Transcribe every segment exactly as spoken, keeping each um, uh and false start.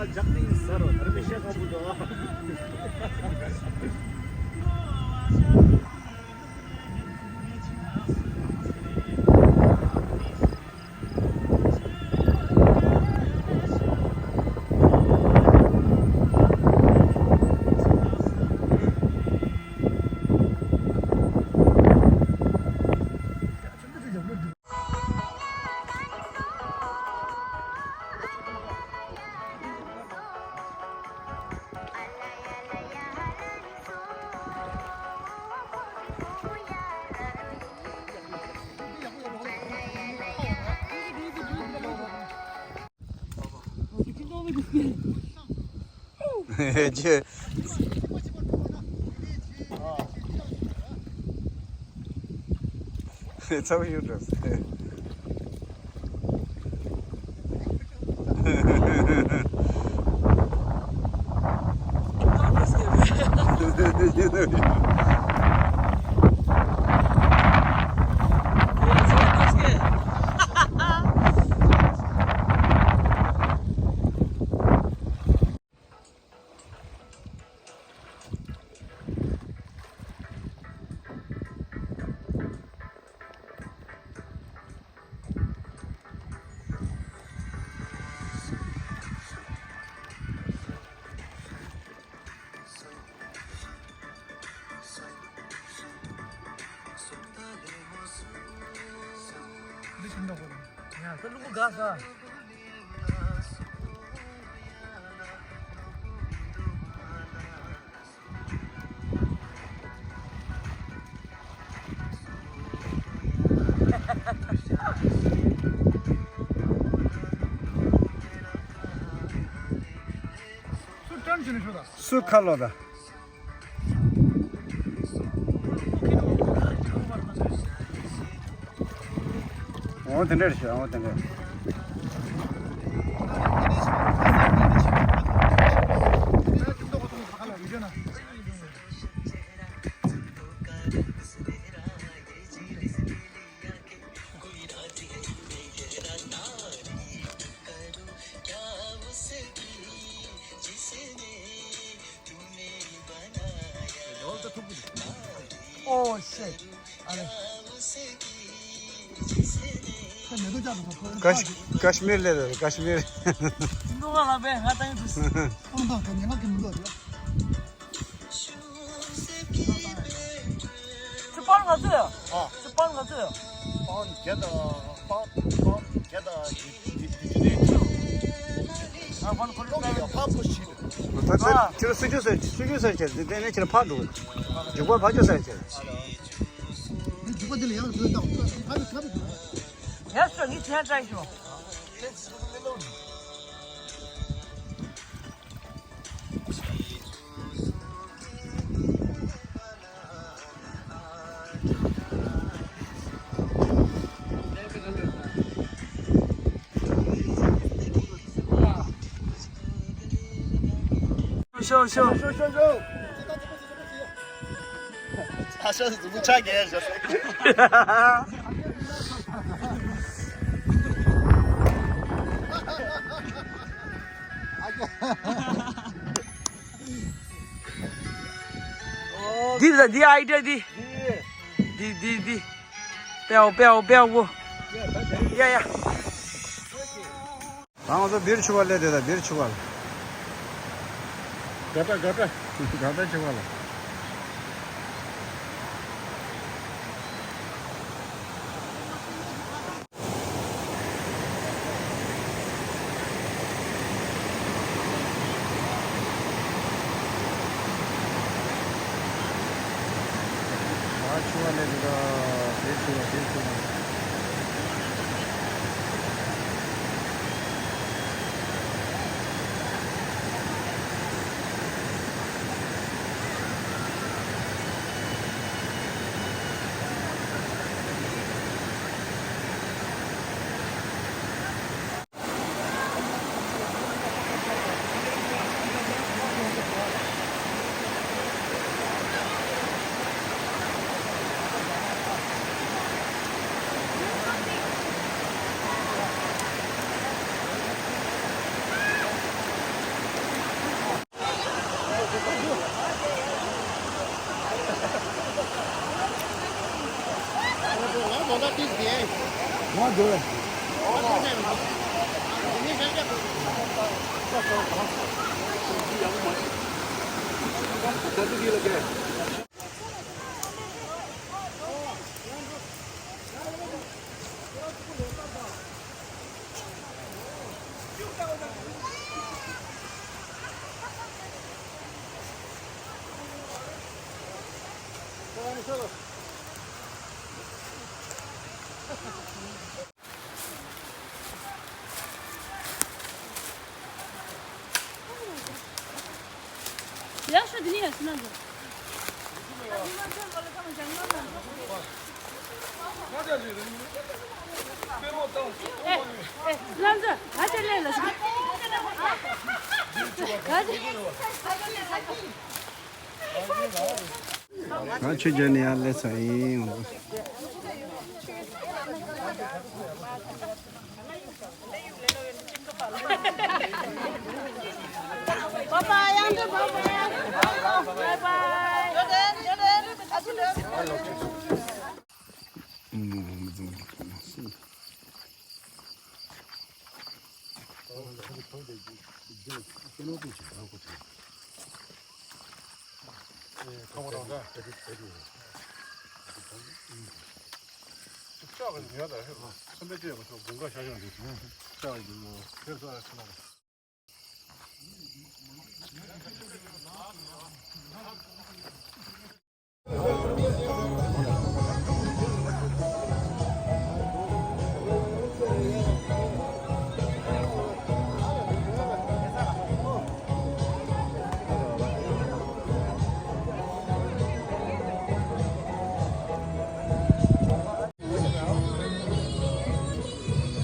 ལྗགས་ཏིང་ཟེར་རོ་དར་མི་ཤེས་ཁ་བུ་དོ། ཅེ། ཚ་བོ་ཡོད་འགྲོ། སུ་ཁ་ལོ་ད། འོ་དེ་འདྲ་རེད་ཤག་འོ་དེ་འདྲ། Oh shit. ཨ་ལེ། ཁ་ནས་ལོ་ཅག་ཏུ་ཁོ་ཁོ་ཀ་ཤི་ཀ་ཤི་མིར་ལས་རེད། ཀ་ཤི་མིར། ཀུན་སློང་ལ་བས་ང་ཏང་དུ། ཀུན་སློང་གི་ཉེ་མ་གི་མི་འདུག་རེད། ཁྱོད་པར་ང་ཚོས། ཨ། ཁྱོད་པར་ང་ཚོས། པར་བརྒྱ་དང་པར་པར་བརྒྱ་དང་བཞི་བཞི་བཞི་བཞི། ཨ་པར་ཁོ་རེ་ལོ་གི་ཡ་པར་པོ་ཞིག་ད་ཚེ་ཁྱེད་སུ་ཅུ་ཟེར་སུ་ཅུ་ཟེར་ཁྱེད་དེ་ནས་ཁྱེད་ཕར་འགྲོ། མཇུག་པ་ཕར་ཅུ་ཟེར་ཁྱེད། འཇུག་པ་དེ་ལ་ཡང་ཟེར་དང་ཕར་ཕར་ཕར། ཡ་སོ་ངི་ཆེན་ཏྲའི་ཤོ། ཤོ་ཤོ། ཤོ་ཤོ་ཤོ། ཨ་ཤ་ཟུག་ཆ་གས་ཤ། འདི་ལ་འདི་ཨའི་ཌི་ཡ་འདི། འདི་འདི་འདི། པེའོ་པེའོ་པེའོ། ཡ་ཡ། ད་ང་ཚོ་སྦིར་ཆུ་བར་སླེབས་བསྡད། ད་སྦིར་ཆུ་བར། དགའ་དྲག་དགའ་དྲག་དགའ་དྲག་ཆུ་བར་ལ། ད་ཆུ་བར་སླེབས་འདུག་ད་སྦིར་ཆུ་བར། སྦིར་ཆུ་བར། ཡག་ཤོས་འདི་ནི་ཡག་ཤོས་ན་འགྲོ། ཨེ་ཨེ་ལམ་ཟ་ཧ་ཅང་ལས་ལ་ཞིག་ཧ་ཅང་། ང་ཆུ་རྒྱག་ནས་ཡར་སླེབས་ཚར་ཡིན། Bye bye, Andrew, bye bye. Bye bye.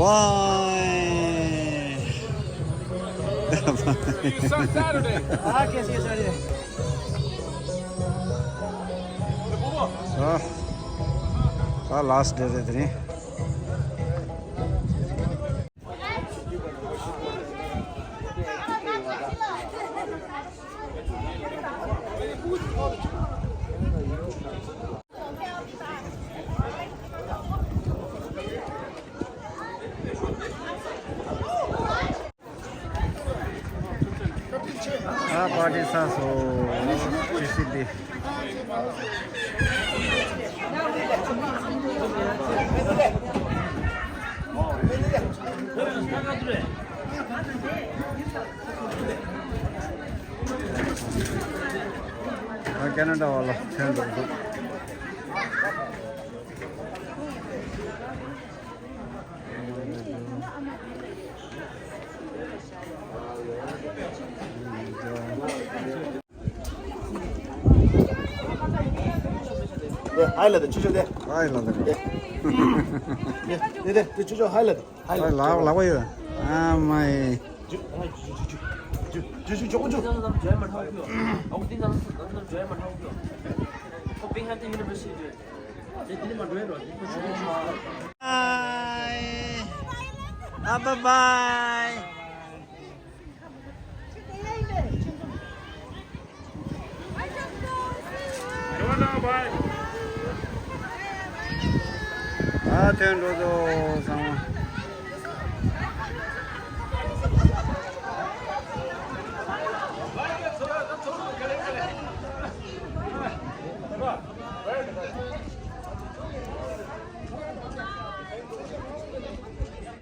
Bye. See you Saturday. Okay, see you Saturday. ད་ལ་སི་ཊི་ཌེ་རེད་དེ་རིང་། ཨ་པར་ཊི་ཚར་སོང་། ཇི་སི་བི། ཨ་ཁེ་ན་ཌ་བ་ལ་ཐོན་འགྲོ་འདུག་ཨའི་ལ་དང་ཆུ་ཆུ་དེ། ཨའི་ལ་དང་། དེ་དེ་དེ་ཆུ་ཆུ་ཨའི་ལ་དང་། ཨའི་ལ། ལག་ལག་པ་ཡོད། ཨ་མའི། ཇུ་ཇུ་ཇུ་ཇུ་ཇུ་ཇུ་ཇུ་ཇུ་ཇུ་ཇུ། Bye. Ah, bye bye. ཨ་ཐོན་འགྲོ་འདུག་ཚང་མ།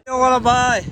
ཡོ་ག་ལ་བྷའི།